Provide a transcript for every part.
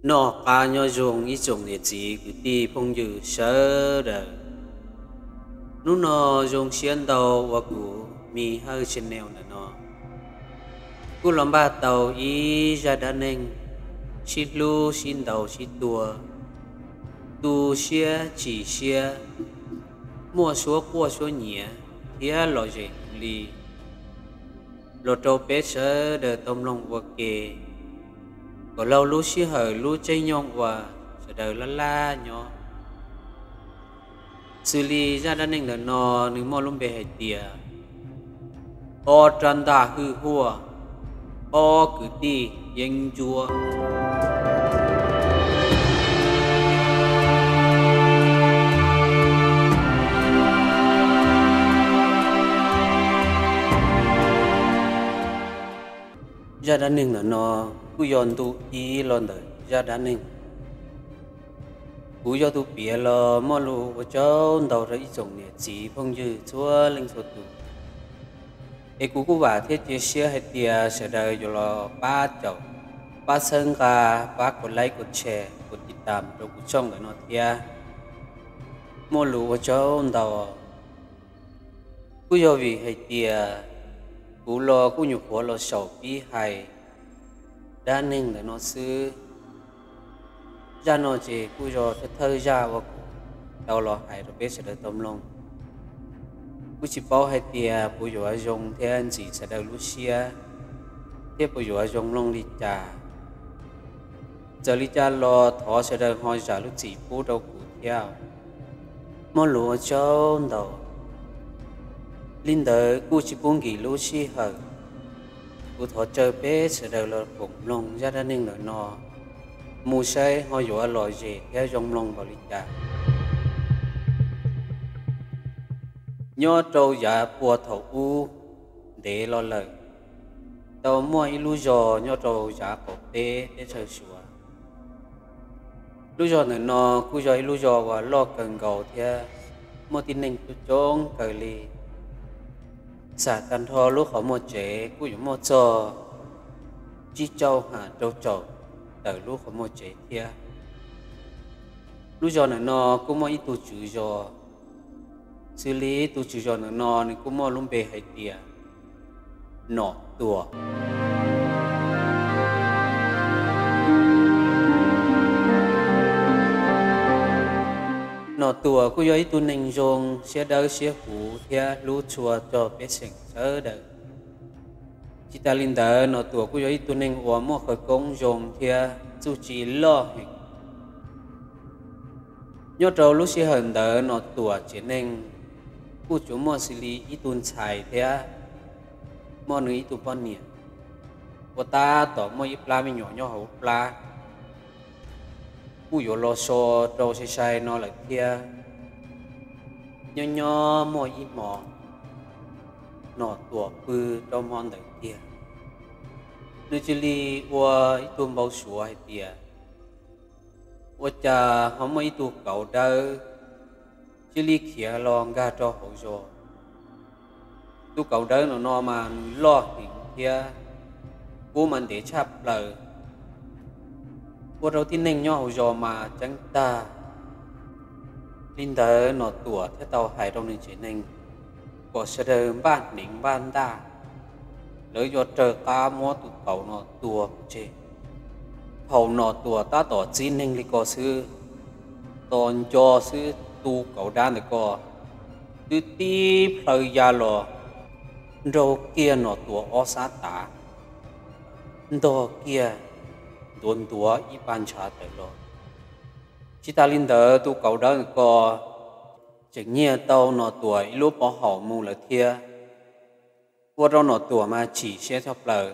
Noj qab nyob zoo ib tsoom niam txiv kwv tij phooj ywg sawv daws. Hnub no zoo siab ntau uas kuv Me Hawj Channel ntawm no kuj los npaj tau ib zaj dab neeg sib hlub sib ntaus sib tua, tu siab tsim siab, muaj suab quaj suab nyiav thiab lom zem heev li los rau peb sawv daws tau mloog ua ke, kom laug lub sij hawm lub caij nyoog uas sawv daws laj laj nyob. Xws li zaj dab neeg ntawm no nws muaj lub npe hais tias ob rab ntaj hwj huaj, ob kwv tij yeeb ncuab. Zaj dab neeg ntawm no kuj yog ntu ib los ntawm zaj dab neeg. Kuv yog tus piav los muaj lus ua tsaug ntau rau ib tsoom niam txiv phooj ywg txhua leej txhua tus. Es kuv kuj vam thiab cia siab hais tias sawv daws yuav los pab caum, pab txhawb nqa, pab kom like, kom share, kom tiv tam rau kuv channel ntawm no thiab. Muaj lus ua tsaug ntau. Kuj yog vim hais tias kuv los kuj nyuam qhuav los xaus pib hais dab neeg ntawm no xwb. Zaj no ces kuj yog thawj thawj zaj uas kuv tau los hais rau peb sawv daws tau mloog. Kuj tsis paub hais tias puas yuav zoo thiab ntxim sawv daws lub siab, thiab puas yuav zoo mloog li cas. Txawm li cas los thov sawv daws ho zam lub txim pub rau kuv thiab. Muaj lus ua tsaug ntau. Li ntawd kuj tsis pub nkim lub sij hawm, kuv thov caw peb sawv daws los koom mloog zaj dab neeg ntawm no mus saib ho yuav lom zem thiab zoo mloog npaum li cas. Nyob rau yav puag thaum ub ntev los lawm, tau muaj ib lub zos nyob rau yav qaum teb teb chaws Suav. Lub zos ntawm no kuj yog ib lub zos uas loj kawg nkaus thiab muaj tib neeg coob coob kawg li. Xam tag nrho lub qhov muag tsev kuj yuav muaj txog tsib caug ham rau caum tawm lub qhov muag tsev thiab. Lub zos ntawm no kuj muaj ib tug tswv zos. Xws li tus tswv zos ntawm no nws kuj muaj lub npe hais tias Nom Tuam. Nom Tuam kuj yog ib tug neeg zoo siab dawb siab huv thiab hlub tshua rau pej xeem sawv daws. Tsis tas li ntawd Nom Tuam kuj yog ib tug neeg uas muaj khawv koob zoo thiab txuj ci loj heev. Nyob rau lub sij hawm ntawd Nom Tuam tsev neeg kuj tsuas muaj xws li ib tug ntxhais thiab muaj nws ib tug poj niam, uas tab tom muaj ib plab me nyuam nyob hauv plab, kuj yuav los so rau sai sai no lawm thiab. Nyob nyob muaj ib hmo, Nom Tuam pw rau hmo ntawd tiag, nws cia li ua ib tug npau suav hais tias ua cas ho muaj ib tug kauv dawb cia li khiav los nkag rau hauv zos. Tus kauv dawb no no mas nws loj heev thiab kub mas ntev tshaj plaws, ua rau tib neeg nyob hauv zos mas ceeb tag. Li ntawd Nom Tuam thiaj tau hais rau nws tsev neeg kom sawv daws npaj hneev npaj ntaj, lawv yuav raws qab muab tus kauv no tua pov tseg. Thaum Nom Tuam tab tom txib neeg li ko xwb, tos nco xwb tus kauv dawb ntawm ko twb tib plhaw ya los nraug kiag Nom Tuam ob sab tav, ntog kiag ntuav ntuav ib pa ntshav tawm los. Tsis tas li ntawd tus kauv dawb ntawm ko tseem nyiag tau Nom Tuam ib lub pov haum mus lawm thiab, ua rau Nom Tuam mas chim siab tshaj plaws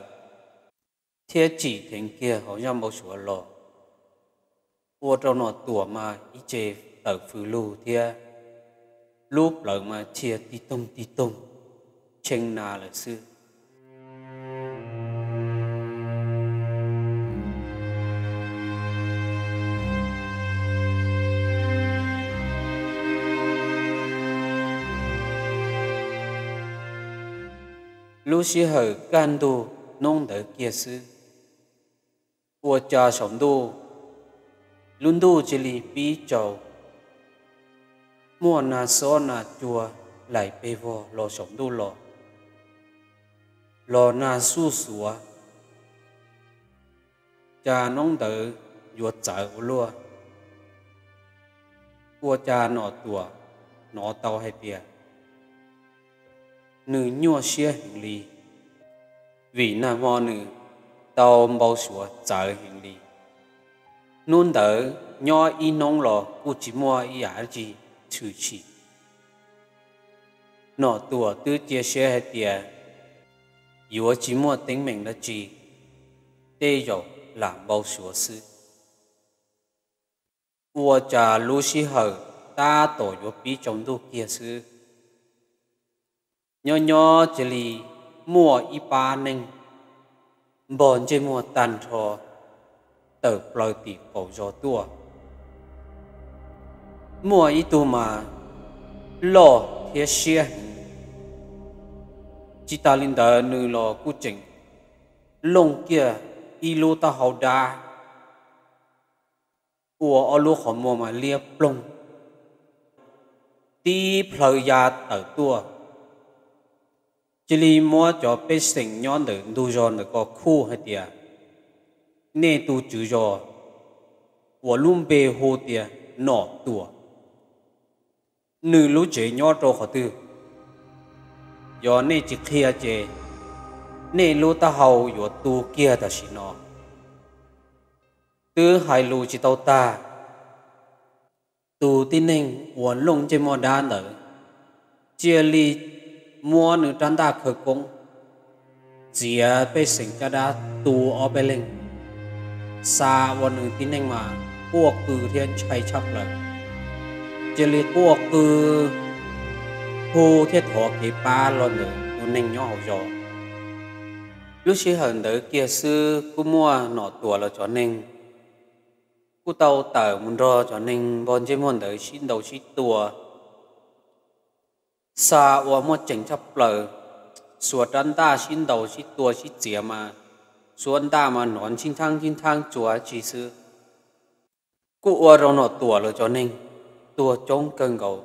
thiab tsim dheev kiag hauv zaj npau suav los, ua rau Nom Tuam mas ib ce tawm fws lug thiab lub plawv mas thiaj tig toog tig toog tshee nas lawm xwb. Lub sij hawm kaj ntug hnub ntawd kiag xwb, ua cas saum ntuj Lub ntuj cia li pib tsaus, muaj nag xob nag cua hlais pes vog los saum ntuj los, los nag xuj xuav, cas hnub ntawd yuav txawv ua luaj. Ua cas Nom Tuam hnov tau hais tias nws nyuaj siab heev li, vim nag hmo nws tau npau suav txawv heev li. Hnub ntawd nyob ib hnub los kuj tsis muaj ib yam dab tsi tshwm sim. Nom Tuam twb cia siab hais tias yuav tsis muaj teeb meem dab tsi, tej zaum lam npau suav xwb. Ua cas lub sij hawm tab tom yuav pib tsaus ntuj kiag xwb, nyob nyob cia li muaj ib pab neeg npog ntsej muag tag nrho tawm plaws tim qaum zos tuaj. Muaj ib tug mas loj thiab siab heev, tsis tas li ntawd nws los kuj tseem looj kiag ib lub taub hau dab, ua ob lub qhov muag mas liab ploog, tib plhaw ya tawm tuaj. Cia li muab cov pej xeem nyob ntawm ntug zos ntawm ko khuj hais tias, nej tus tswv zos uas lub npe hu tias Nom Tuam, nws lub tsev nyob rau qhov twg? Yog nej tsis qhia ces nej lub taub hau yuav tu kiag tam sim no. Twb hais lus tsis tau tag, tus tib neeg uas looj ntsej muag dab ntawd cia li muab nws rab ntaj khawv koob txiav pej xeem caj dab tu ob peb leeg, xa ua nws tib neeg mas quaj qw thiab ntshai tshaj plaws. Cia li quaj qw hu thiab thov kev pab los ntawm tus neeg nyob hauv zos. Lub sij hawm ntawd kiag xwb kuj muaj Nom Tuam los cov neeg kuj tau tawm mus nrog cov neeg npog ntsej muag ntawd sib ntaus sib tua. Xa ua muaj ceem tshaj plaws, xuas rab ntaj sib ntaus sib tua sib txiav mas suab ntaj mas hnov ntsij ntshaab ntsij ntshaab tsuas tsi xwb. Kuj ua rau Nom Tuam lawv cov neeg tuag coob kawg nkaus,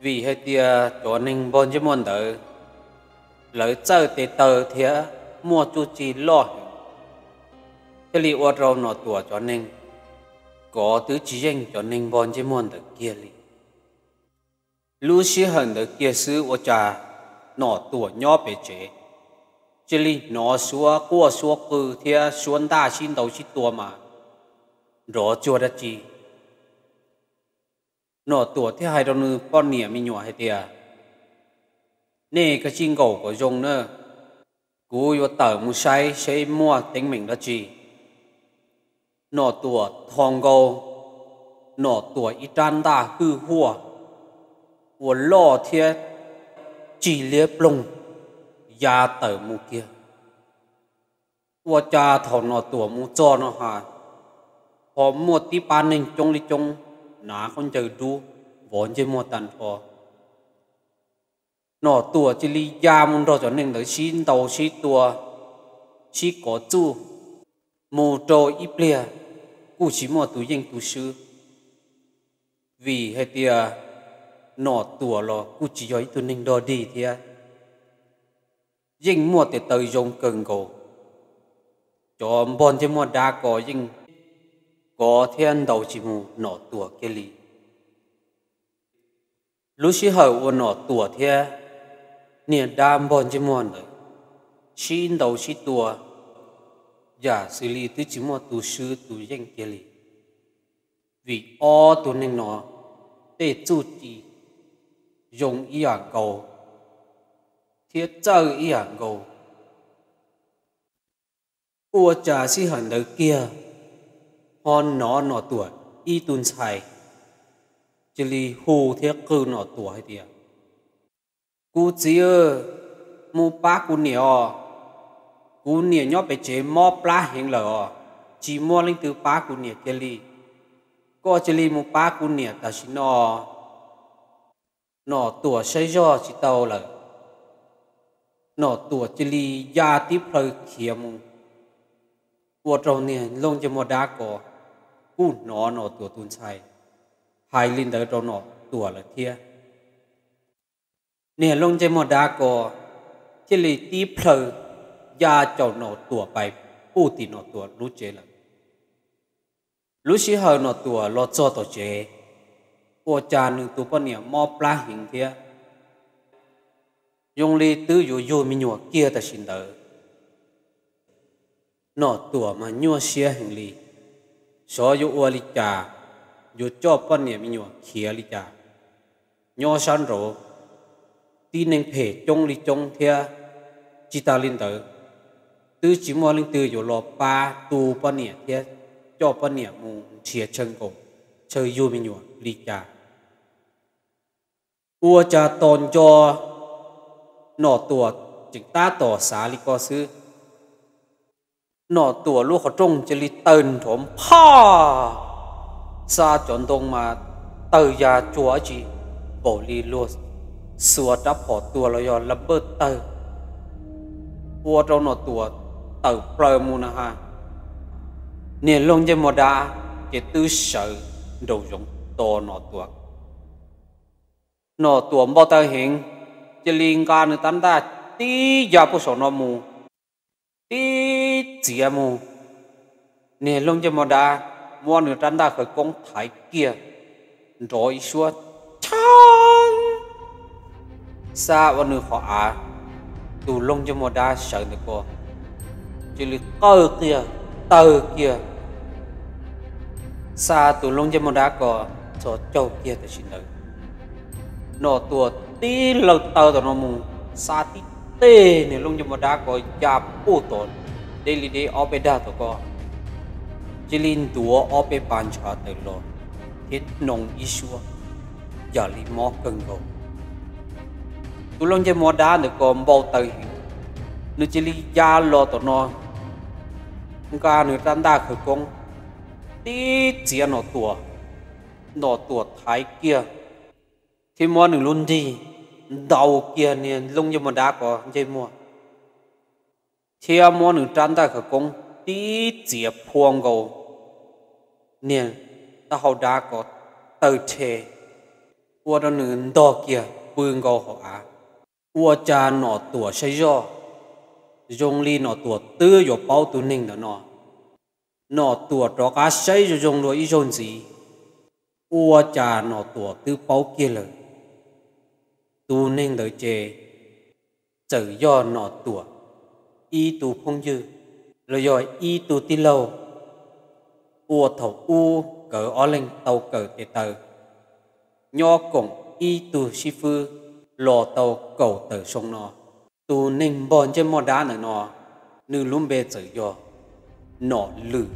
vim hais tias cov neeg npog ntsej muag ntawd lawv txawj tes taw thiab muaj txuj ci loj heev, thiaj li ua rau Nom Tuam cov neeg kov twb tsis yeej cov neeg npog ntsej muag ntawd kiag li. Lub sij hawm ntawd kiag xwb ua cas Nom Tuam nyob pem tsev cia li hnov suab quaj suab qw thiab suab ntaj sib ntaus sib tua mas nrov tsuag dab tsi. Nom Tuam thiaj hais rau nws poj niam me nyuam hais tias, nej kav tsij nkaum kom zoo na, kuv yuav tawm mus saib seb muaj teeb meem dab tsi. Nom Tuam tho nkaus Nom Tuam ib rab ntaj hwj huaj uas loj thiab tsim liab ploog ya tawm mus kiag. Ua cas thaum Nom Tuam mus txog no has, ho muaj tib pab neeg coob li coob, hnav khaub ncaws dub, npog ntsej muag tag nrho. Nom Tuam cia li ya mus nrog cov neeg ntawd sib ntaus sib tua, sib kov txuj, mus rau ib pliag kuj tsis muaj tus yeej tus swb, vim hais tias Nom Tuam los kuj tsis yog ib tug neeg dog dig thiab, yeej muaj tes taw zoo kawg nkaus. Cov npog ntsej muag dab ko yeej kov thiab ntaus tsis mus Nom Tuam kiag li. Lub sij hawm uas Nom Tuam thiab niag dab npog ntsej muag ntawd sib ntaus sib tua, yam xws li twb tsis muaj tus swb tus yeej kiag li, vim ob tug neeg no tej txuj ci zoo ib yam nkaus thiab txawj ib yam nkaus. Ua cas sij hawm ntawd kiag ho hnov Nom Tuam ib tug ntxhais cia li hu thiab qw Nom Tuam hais tias, kuv txiv, mus pab kuv niam os, kuv niam nyob pem tsev mob plab heev lawm os, tsis muaj leej twg pab kuv niam kiag li, koj cia li mus pab kuv niam tam sim no. Nom Tuam saib zog tsis tau lawm, Nom Tuam cia li ya tib plhaw khiav mus, ua rau niag npog ntsej muag dab ko kuj hnov Nom Tuam tus ntxhais hais li ntawd rau Nom Tuam lawm thiab. Niag Looj Ncej Muag Dab ko thiaj li tib plhaw ya caum Nom Tuam pais puj tim Nom Tuam lub tsev lawm. Lub sij hawm Nom Tuam los txog tom tsev, ua cas nws tus poj niam mob plab heev thiab zoo li twb yuav yug me nyuam kiag tam sim ntawd. Nom Tuam mas nyuaj siab heev li, xyov yuav ua li cas, yuav coj poj niam me nyuam khiav li cas. Nyob sab nraud tib neeg phem coob li coob thiab, tsis tas li ntawd twb tsis muaj leej twg yuav los pab tu poj niam thiab coj poj niam mus nrhiav chaw nkaum chaw yug me nyuam li cas. Ua cas tos nco Nom Tuam tseem tab tom xav li ko xwb, Nom Tuam lub qhov rooj cia li tawg nrov nphaj, xa cov ntoo mas tawg ya cuag dab tsi, npaum li luag xuas rab phom tua los yog la npawj tawg, ua rau Nom Tuam tawm plaws mus na has. Niag Looj Ncej Muag Dab ces twb sawv nraum zoov tos Nom Tuam. Nom Tuam npau taws heev, cia li nqa nws rab ntaj tib ya puag saum no mus, tib txiav mus. Niag Looj Ncej Muag Dab muab nws rab ntaj khawv koob thaiv kiag, nrov ib suab tshab, xa ua nws qhov av. Tus Looj Ncej Muag Dab sawv ntawm ko cia li qawj kiag, tawg kiag, xa tus Looj Ncej Muag Dab ko txhos caug kiag tam sim ntawd. Nom Tuam tib laws taw tom no mus, xa tib teg niag Looj Ncej Muag Dab ko ya puag tom deb li deb ob peb dag tom ko, cia li ntuav ob peb pas ntshav tawm los thiab noo ib suab, yam li mob kawg nkaus. Tus Looj Ncej Muag Dab ntawm ko npau taws heev, nws cia li ya los tom no, nqa nws rab ntaj khawv koob tib txiav Nom Tuam. Nom Tuam thaiv kiag thiab muab nws lub nrig ntaus kiag niag Looj Ncej Muag Dab ko ntsej muag, thiab muab nws rab ntaj khawv koob tib txiav phua nkaus niag taub hau dab ko tawg rhe, ua rau nws ntog kiag pw nkaus hauv av. Ua cas Nom Tuam saib zoj, zoo li Nom Tuam twb yuav paub tus neeg ntawm no. Nom Tuam rov qab saib zoo zoo dua ib zaug ntxiv, ua cas Nom Tuam twb paub kiag lawm. Tus neeg ntawd ces txawm yog Nom Tuam ib tug phooj ywg los yog ib tug tij laug uas thaum ub nkawd ob leeg tau kawm tes taw nyob koom ib tug xib fwb los tau kaum tawm xyoo no. Tus neeg npog ntsej muag dab ntawm no, nws lub npe txawm yog Nom Lwm.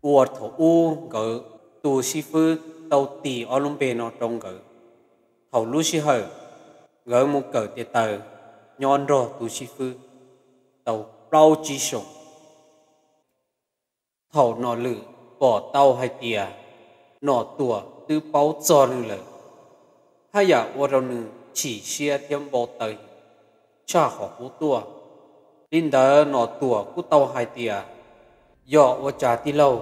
Uas thaum ub nkawd tus xib fwb tau tis ob lub npe no rau nkawd. Thaum lub sij hawm nkawd mus kawm tes taw nyob nrog tus xib fwb tau plaub tsib xyoos, thaum Nom Lwm pom tau hais tias Nom Tuam twb paub txog nws lawm, haj yam ua rau nws chim siab thiab npau taws tshaj qhov qub tuaj. Li ntawd Nom Tuam kuj tau hais tias, yog ua cas tij laug,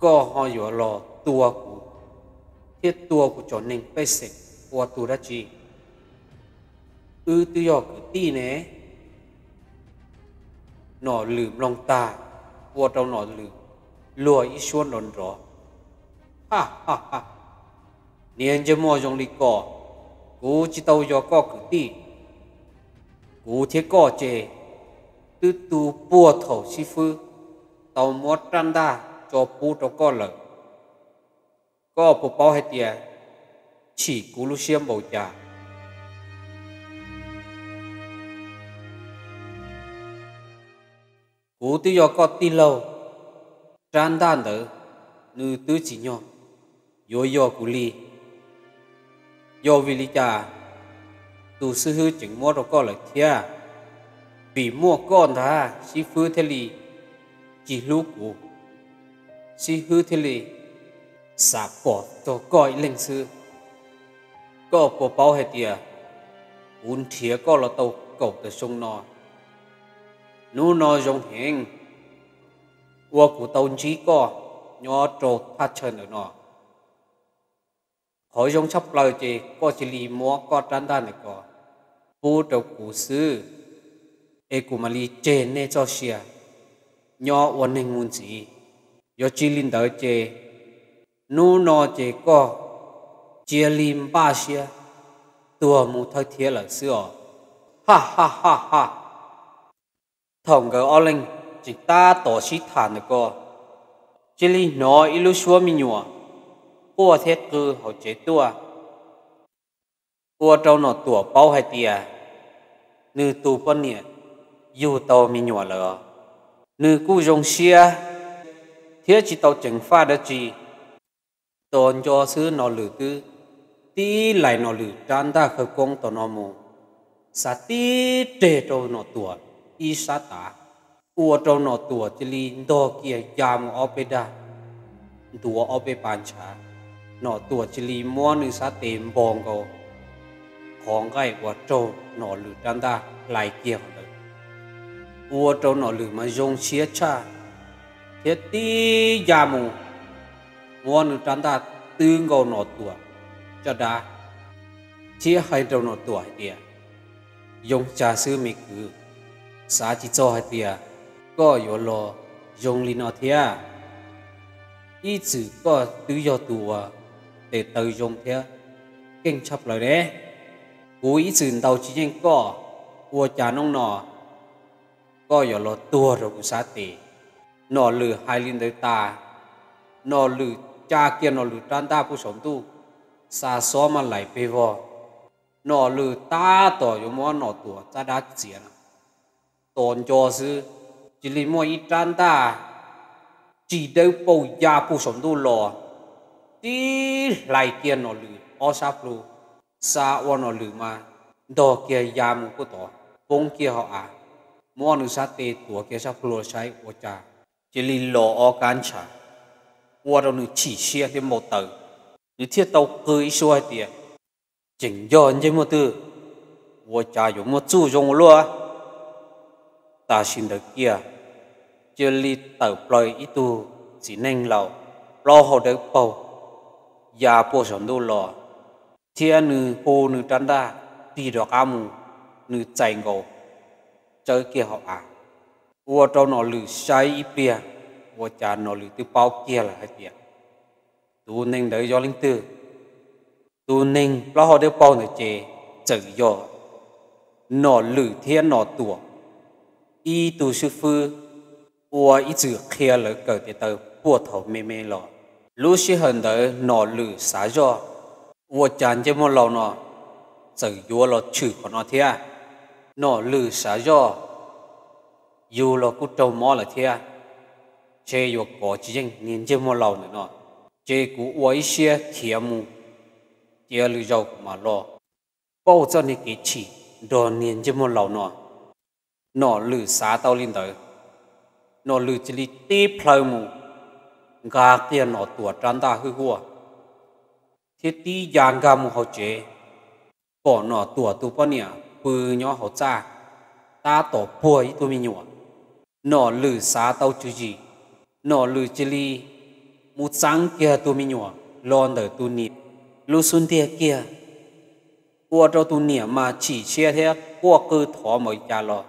koj ho yuav los tua kuv thiab tua kuv cov neeg pej xeem ua tus dab tsi? Wb twb yog kwv tij ne. Nom Lwm mloog tag, ua rau Nom Lwm luag ib suab nrov nrov. Ha ha ha, niag ntsej muag zoo li koj, kuv tsis tau yog koj kwv tij. Kuv thiab koj ces twb tu puag thaum xib fwb tau muab rab ntaj tso pub rau koj lawm. Koj puas paub hais tias chim kuv lub siab npaum cas? Kuv twb yog koj tij laug, rab ntaj ntawd nws twb tsim nyog yuav yog kuv li. Yog vim li cas tus xib fwb tseem muab rau koj lawm thiab? Vim muaj koj ntag xib fwb thiaj li tsis hlub kuv, xib fwb thiaj li xav pom txog koj ib leeg xwb. Koj puas paub hais tias kuv nrhiav koj los tau kaum tawm xyoo no. Hnub no zoo heev uas kuv tau ntsib koj nyob rau thaj chaw ntawm no. Qhov zoo tshaj plaws ces koj cia li muab koj rab ntaj ntawm ko pub rau kuv xwb, es kuv mam li tseg nej txoj sia nyob ua neeg mus ntxiv. Yog tsis li ntawd ces hnub no ces koj cia li npaj siab tuag mus thawj thiab lawm xwb os. Ha ha ha ha. Thaum nkawd ob leeg tseem tab tom sib tham ntawm ko, cia li hnov ib lub suab me nyuam quaj thiab qw hauv tsev tuaj. Ua rau Nom Tuam paub hais tias nws tus poj niam yug tau me nyuam lawm. Nws kuj zoo siab thiab tsis tau ceev faj dab tsi. Tos nco xwb Nom Lwm twb tib lais Nom Lwm rab ntaj khawv koob tom no mus, xa tib reg rau Nom Tuam ib sab tav, ua rau Nom Tuam cia li ntog kiag ya mus ob peb dag, ntuav ob peb pas ntshav. Nom Tuam cia li muab nws sab tes npog nkaus qhov nqaij uas raug Nom Lwm rab ntaj hlais kiag qhov ntawd, ua rau Nom Lwm mas zoo siab tshaj thiab tib ya mus muab nws rab ntaj twb nkaus Nom Tuam caj dab, thiab hais rau Nom Tuam hais tias, Zoo tshaj xwb me kwv, xav tsis txog hais tias koj yuav los zoo li no thiab. Ib txwm koj twb yog tus uas tes taw zoo thiab keej tshaj plaws ne. Kuv ib txwm ntaus tsis yeej koj, ua cas hnub no koj yuav los tuag rau kuv sab tes? Nom Lwm hais li ntawd tas, Nom Lwm tsa kiag Nom Lwm rab ntaj puag saum ntuj, xa xob maj laim pes vog. Nom Lwm tab tom yuav muab Nom Tuam caj dab txiav no, tos nco xwb, cia li muaj ib rab ntaj tsis dawb paug ya puag saum ntuj los, tib hlais kiag Nom Lwm ob sab plhu, xa ua Nom Lwm mas ntog kiag ya mus puag tod, poob kiag hauv av, muab nws sab tes tuav kiag sab plhu los saib ua cas cia li los ob kab ntshav, ua rau nws chim siab thiab npau taws. Nws thiaj tau qw ib suab hais tias, Tseem yog ntsej muag twg, ua cas yuav muaj txuj zoo ua luaj? Tam sim ntawd kiag, cia li tawm plaws ib tug txiv neej laus plaub hau dawb paug ya puag saum ntuj los, thiab nws hu nws rab ntaj tig rov qab mus, nws txais nkaus tsawb kiag hauv av, ua rau Nom Lwm saib ib pliag, ua cas Nom Lwm twb paub kiag lawm hais tias tus neeg ntawd yog leej twg. Tus neeg plaub hau dawb paug ntawd ces txawm yog Nom Lwm thiab Nom Tuam ib tug xib fwb uas ib txwm qhia lawv kawm tes taw puag thaum me me los. Lub sij hawm ntawd Nom Lwm xav zoj, ua cas ntsej muag laus no txawm yuav los tshwm qhov no thiab. Nom Lwm xav zoj, yus los kuj raug mob lawm thiab, ntshe yuav kov tsis yeej niag ntsej muag laus ntawm no, ces kuv ua ib siab khiav mus, cia lwm zaus kuv mam los pauj txoj niag kev chim nrog niag ntsej muag laus no. Nom Lwm xav tau li ntawd, Nom Lwm cia li tib plhaw mus nqa kiag Nom Tuam rab ntaj hwj huaj thiab tib ya nkag mus hauv tsev, pom Nom Tuam tus poj niam pw nyob hauv txaj, tab tom puag ib tug me nyuam. Nom Lwm xav tau tswv yim, Nom Lwm cia li mus txeeb kiag tus me nyuam los ntawm tus niam lub xub ntiag kiag, ua rau tus niam mas chim siab thiab quaj qw thov npaum li cas los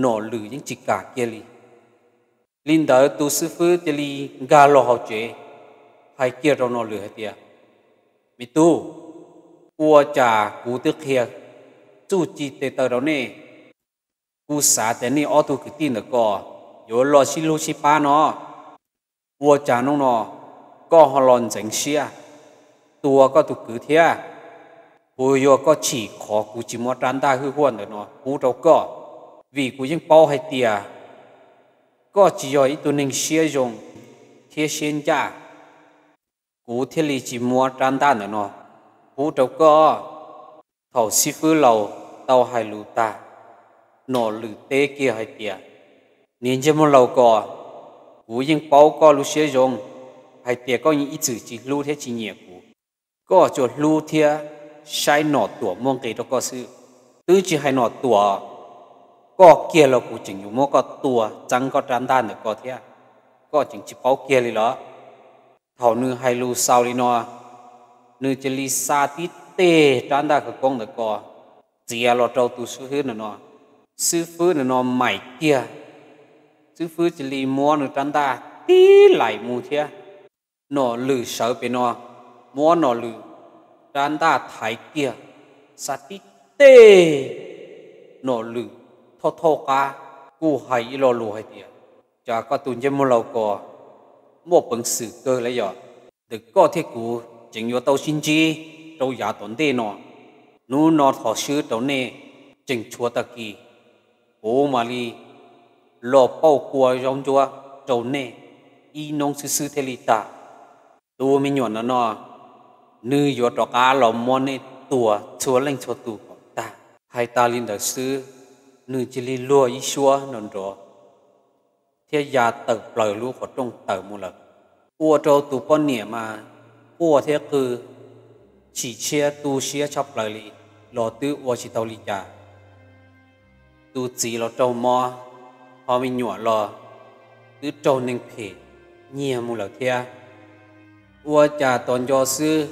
Nom Lwm yeej tsis kam kiag li. Li ntawd tus xib fwb cia li nkag los hauv tsev, hais kiag rau Nom Lwm hais tias, Me tub, ua cas kuv twb qhia txuj ci tes taw rau nej, kuv xav tias nej ob tug kwv tij ntawm ko yuav los sib hlub sib pab no, ua cas hnub no koj ho los ntxeev siab tua koj tus kwv thiab? Puas yog koj chim qhov kuv tsis muab rab ntaj hwj huaj ntawm no pub rau koj? Vim kuv yeej paub hais tias koj tsis yog ib tug neeg siab zoo thiab siab ncaj, kuv thiaj li tsis muab rab ntaj ntawm no pub rau koj. Thaum xib fwb laus tau hais lus tag, Nom Lwm teb kiag hais tias, Niag ntsej muag laus ko, kuv yeej paub koj lub siab zoo hais tias koj yeej ib txwm tsis hlub thiab tsis nyiam kuv. Koj tsuas hlub thiab saib Nom Tuam muaj nqis rau koj xwb. Twb tsis hais Nom Tuam, koj kiag los kuv tseem yuav muab koj tua txeeb koj rab ntaj ntawm ko thiab, koj tseem tsis paub kiag li los? Thaum nws hais lus xaus li no, nws cia li xa tib teg rab ntaj khawv koob ntawm ko txiav los rau tus xib fwb ntawm no. Xib fwb ntawm no maim kiag, xib fwb cia li muab nws rab ntaj tib laim mus thiab. Nom Lwm sawv pem no, muab Nom Lwm rab ntaj thaiv kiag, xa tib teg, Nom Lwm thauj thauj qab, kuj hais ib lo lus hais tias, cas koj tus ntsej muag laus ko muaj peev xwm kawg li yom, ntawm koj thiab kuv tseem yuav tau sib ntsib rau yav tom ntej no. Hnub no thov swb rau nej, tseem tshuav tag kis kuv mam li los pauj kua zaub ntsuab rau nej ib hnub xwb xwb thiaj li tag. Tus me nyuam no no, nws yuav rov qab los muab nej tua txhua leej txhua tus kom tag. Hais tas li ntawd xwb, nws cia li luag ib suab nrov nrov thiab ya tawm plaws lub qhov rooj tawm mus lawm. Ua rau tus poj niam mas quaj thiab qw, chim siab tu siab tshaj plaws li, los twb ua tsis tau li cas. Tus txiv los raug mob, ho me nyuam los twb raug neeg phem nyiag mus lawm thiab. Ua cas tos nco xwb,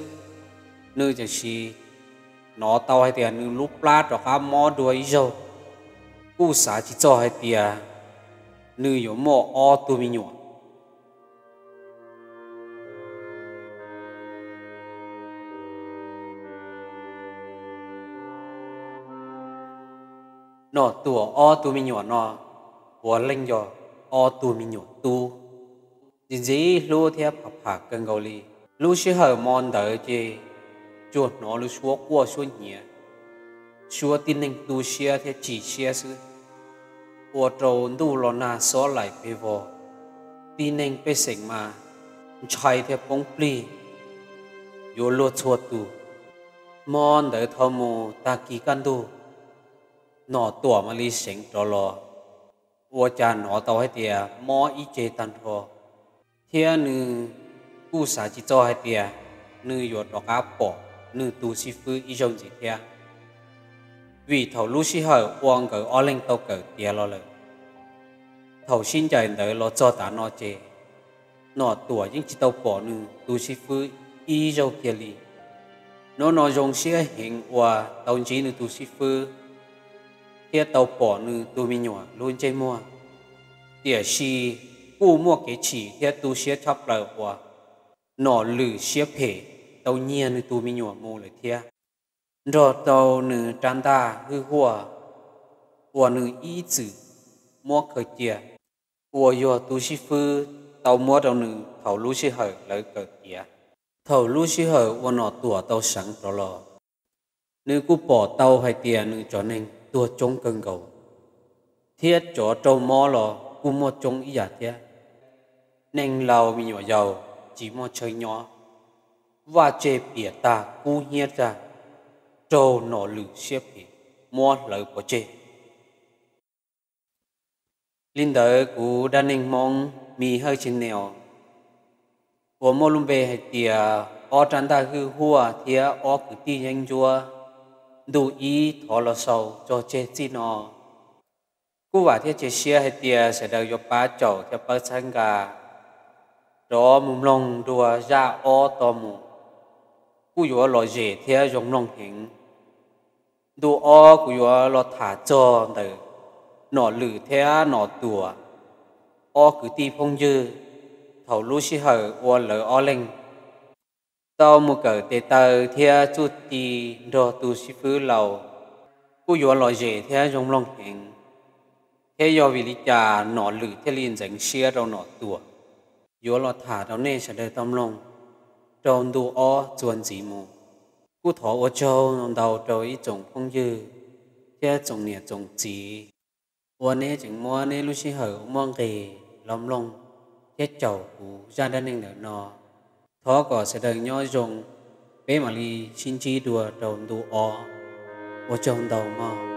nws tseem hnov tau hais tias nws lub plab rov qab mob dua ib zaug. Kuj xav tsis txog hais tias nws yuav muaj ob tug me nyuam. Nom Tuam ob tug me nyuam no puav leej yog ob tug me nyuam tub, ntxim ntxim hlub thiab pham pham kawg nkaus li. Lub sij hawm mo ntawd ces tsuas hnov lub suab quaj suab nyiav, suab tib neeg tu siab thiab chim siab xwb. Ua rau ntuj los nag xob laim pes vog, tib neeg pej xeem mas ntshai thiab poob plig yuav luag txhua tus. Mo ntawd thaum mus tag kis kaj ntug, Nom Tuam mam li seev rov los. Ua cas hnov tau hais tias mob ib ce tag nrho, thiab nws kuj xav tsis txog hais tias nws yuav rov qab pom nws tus xib fwb ib zaug ntxiv thiab. Vim thaum lub sij hawm uas nkawd ob leeg tau kawm tiav los lawm, thaum sib ncaim ntawd los txog tav no ces Nom Tuam yeej tsis tau pom nws tus xib fwb ib zaug kiag li. Hnub no zoo siab heev uas tau ntsib nws tus xib fwb thiab tau pom nws tus me nyuam lub ntsej muag. Tiam sis kuj muaj kev chim thiab tu siab tshaj plaws uas Nom Lwm siab phem tau nyiag nws tus me nyuam mus lawm thiab, nrog rau nws rab ntaj hwj huaj uas nws ib txwm muab khaws cia, uas yog tus xib fwb tau muab rau nws thaum lub sij hawm lawv kawm tiav. Thaum lub sij hawm uas Nom Tuam tau seev rov los, nws kuj pom tau hais tias nws cov neeg tuag coob kawg nkaus, thiab cov raug mob los kuj muaj coob ib yam thiab. Neeg laus me nyuam yaus tsis muaj chaw nyob, vaj tse piam tag kub hnyiab tag, raug Nom Lwm siab phem muab hlawv pov tseg. Li ntawd kuv dab neeg Hmoob Mi Hawj Channel uas muaj lub npe hais tias ob rab ntaj hwj huaj thiab ob kwv tij yeeb ncuab ntu ib thov los xaus tso tseg txij no. Kuj vam thiab cia siab hais tias sawv daws yuav pab caum thiab pab txhawb nqa rov mus mloog dua zaj ob tod mus, kuj yuav lom zem thiab zoo mloog heev. Ntu ob kuv yuav los tham txog ntawm Nom Lwm thiab Nom Tuam ob kwv tij phooj ywg thaum lub sij hawm uas lawv ob leeg tau mus kawm tes taw thiab txuj ci nrog tus xib fwb laus, kuj yuav lom zem thiab zoo mloog heev. Thiab yog vim li cas Nom Lwm thiaj li ntxeev siab rau Nom Tuam? Yuav los tham rau nej sawv daws tau mloog rau ntu ob txuas ntxiv mus. Kuj thov ua tsaug ntau rau ib tsoom phooj ywg thiab tsoom niam tsoom txiv uas neb tseem muab neb lub sij hawm uas muaj nqis los mloog thiab caum kuv zaj dab neeg ntawm no. Thov kom sawv daws nyob zoo, peb mam li sib ntsib dua rau ntu ob. Ua tsaug ntau mog.